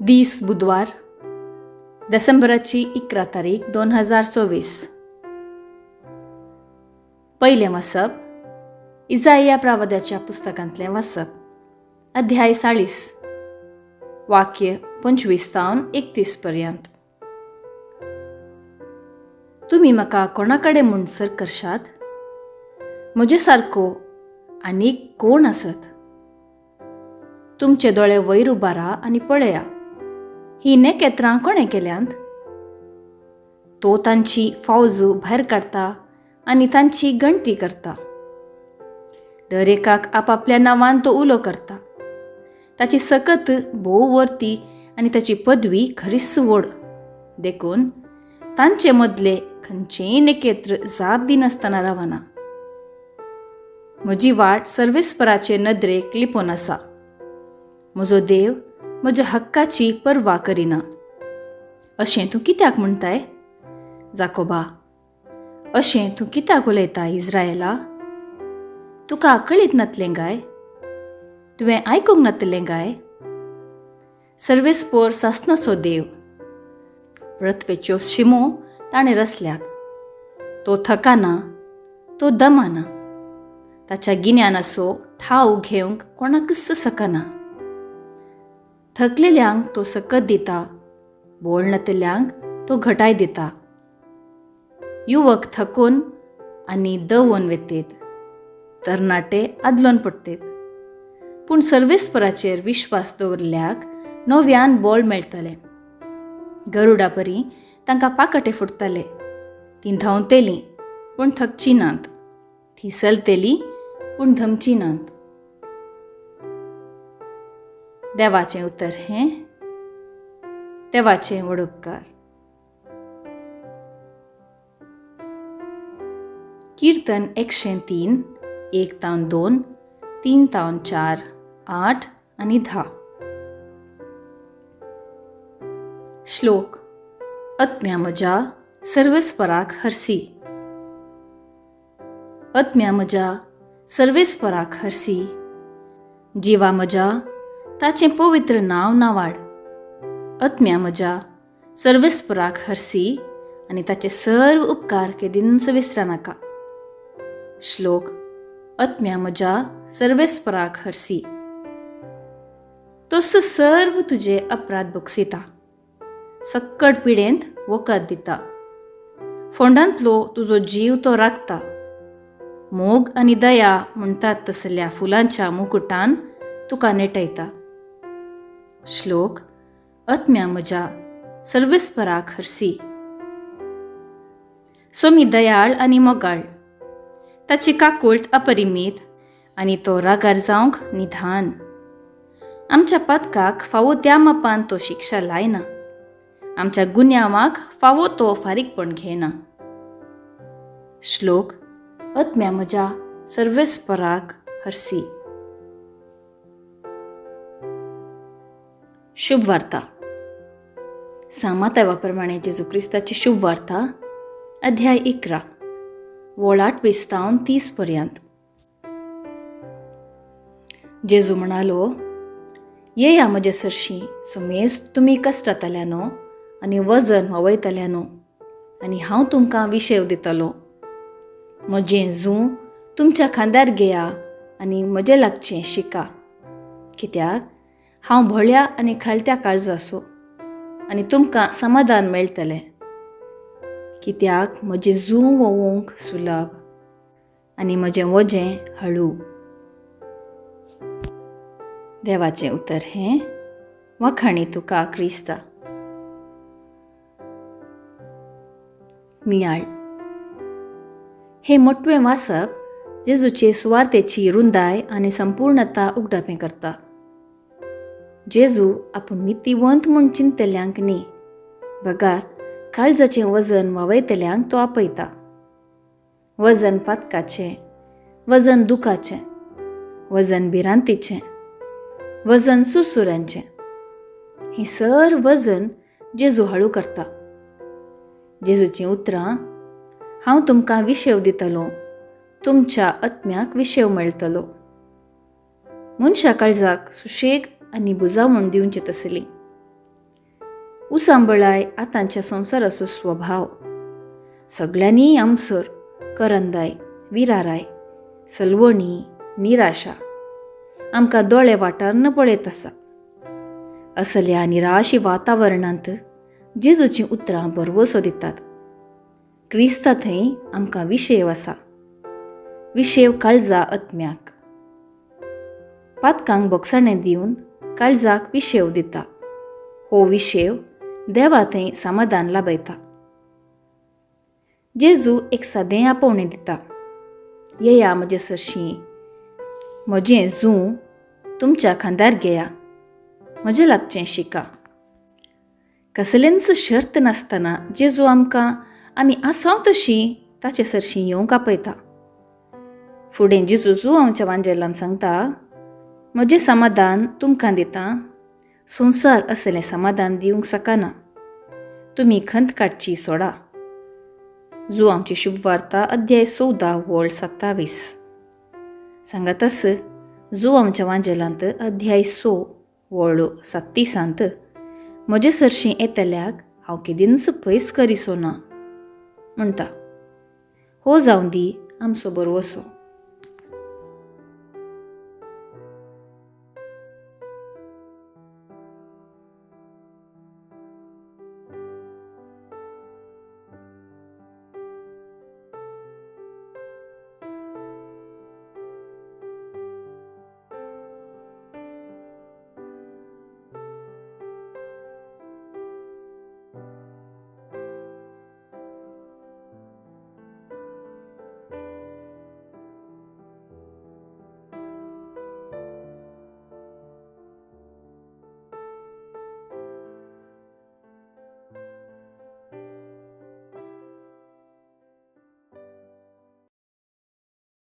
दीस बुधवार, डिसेंबराची 11 तारीख 2024. पयलें वाचप इजाया प्रावद्याच्या पुस्तकांतलें वाचप, अध्याय 40, वाक्य 25 तावन 31 पर्यंत. तुमी म्हाका कोणा कडेन म्हूण सर करशात? म्हजे सारको आनीक कोण आसत? तुमचे दोळे वयर उबारा आनी पळया, ही नेकेत्रां कोणें केल्यांत? तो तांची फावजू भायर काडटा आनी तांची गणती करता. दर एकाक आपापल्या नांवान तो उलो करता. ताची सकत भोव वर्ती आनी ताची पदवी खरीच व्हड. देखून तांचे मदले खंयचेय नेकेत्र जाप दिनासतना रावना. म्हजी वाट सर्वेस्पराचे नदरेक लिपोवन आसा. म्हजो देव म्हज्या हक्काची पर्वा करिना. अशें तूं कित्याक म्हणटाय जाकोबा? अशें तूं कित्याक उलयता इज्रायला? तुका कळीत नातलें गाय? तुवें आयकूंक नातलें गाय? सर्वेस्पोर सासनाचो देव. पृथ्वेच्यो शिमो ताणें रचल्यात. तो थकाना, तो दमाना. ताच्या गिन्यानाचो ठाव घेवंक कोणाकच शकना. थकलेल्यांक तो सकत दिता, बोळ नातल्यांक तो घटाय दिता. युवक थकून आनी दवोन वेतेत, तरणाटे आदलोन पडटेत. पूण सर्वेस्पराचेर विश्वास दवरल्याक नव्यान बोळ मेळटलें. गरुडा परी तांकां पाकटे फुट्टले. तीं धांवतेलीं पूण थकची नात, तीं चलतेलीं पूण धमची नात. देवाचें उतर हें, देवाचें व्हड उपकार. किर्तन 103, 1 तावन 2, 3 तावन 4, 8 आनी 10. श्लोक. आत्म्या म्हज्या सर्वेस्पराक हरसी. आत्म्या म्हज्या सर्वेस्पराक हरसी. जिवा म्हज्या ताचें पवित्र नांव नावाड. आत्म्या म्हज्या सर्वेस्पराक हरसी आनी ताचे सर्व उपकार केदींच विसरा नाका. श्लोक. आत्म्या म्हज्या सर्वेस्पराक हरसी. तोस सर्व तुजे अपराध बोगसिता, सक्कड पिडेंत वखद दिता. फोंडांतलो तुजो जीव तो राखता. मोग आनी दया म्हणटात तसल्या फुलांच्या मुकुटान तुका नेटयता. श्लोक. आत्म्या म्हज्या सर्वेस्पराक हरसी. सोमी दयाळ आनी मोगाळ. ताची काकूळट अपरिमीत आनी तो रागार जावंक निधान. आमच्या पातकाक फावो त्या मापान तो शिक्षा लायना. आमच्या गुन्यांवाक फावो तो फारीकपण घेना. श्लोक. आत्म्या म्हज्या सर्वेस्पराक हरसी. शुभ वार्ता. सामातायवा प्रमाणे जेजू क्रिस्ताची शुभ वार्ता, अध्याय 11, वळ 28 तावन 30 पर्यंत. जेजू म्हणालो, येया म्हजे सरशी सुमेज तुमी कश्टातल्यानो आनी वजन व्हांवयतल्यानो, आनी हांव तुमकां विशेव दितलो. म्हजें जूं तुमच्या खांद्यार घेया आनी म्हजें लागचें शिका, कित्याक हांव भोळ्या आनी खालत्या काळजाचो, आनी तुमकां समाधान मेळटलें. कित्याक म्हजें जूं वोवंक सुलभ आनी म्हजें वजें हळू. देवाचें उतर हें, वाखाणी तुका क्रिस्ता. नियाळ. हें मोटवें वाचप जेजूचे सुवार्थेची रुंदाय आनी संपूर्णता उगडापें करता. जेजू आपूण नितीवंत म्हूण चिंतल्यांक न्ही, बगार काळजाचें वजन व्हांवयतल्यांक तो आपयता. वजन पातकाचें, वजन दुखाचें, वजन भिरांतीचें, वजन सुरसुऱ्यांचें, हें सर वजन जेजू हळू करता. जेजूचीं उतरां, हांव तुमकां विशेव दितलो, तुमच्या आत्म्याक विशेव मेळटलो. मनशा काळजाक सुशेग आनी बुजावण दिवची तसली. उसांबळाय आतांच्या संवसाराचो स्वभाव. सगळ्यांनी आमसर करंदाय, विराराय, सलवणी, निराशा आमकां दोळे वाटार्न पळयत आसा. असल्या निराशी वातावरणांत जेजूचीं उतरां भरवसो दितात. क्रिस्ता थंय आमकां विशेव आसा, विशेव काळजा आत्म्याक. पातकांक बोगसाणें दिवन काळजाक विशेव दिता. हो विशेव देवा थंय समाधान लाभयता. जेजू एक सादें आपोवणें दिता, येया म्हजे सरशीं, म्हजें जूं तुमच्या खांदार घेया, म्हजें लागचें शिका. कसलेंच शर्त नासतना जेजू आमकां आमी आसाव तशीं ताचे सरशीं येवंक आपयता. फुडें जेजू जुवांवच्या वांजेलान सांगता, म्हजें समाधान तुमकां दिता, संवसार असलें समाधान दिवंक शकना, तुमी खंत काडची सोडा. जुवांची शुभवार्ता अध्याय 14 वळ 27. सांगातच जुवांच्या वांजेलांत अध्याय 6 वळ 37 म्हजे सरशीं येतल्याक हांव केदींच पयस करिसो ना म्हणटा. हो जावं दी आमचो भरवसो.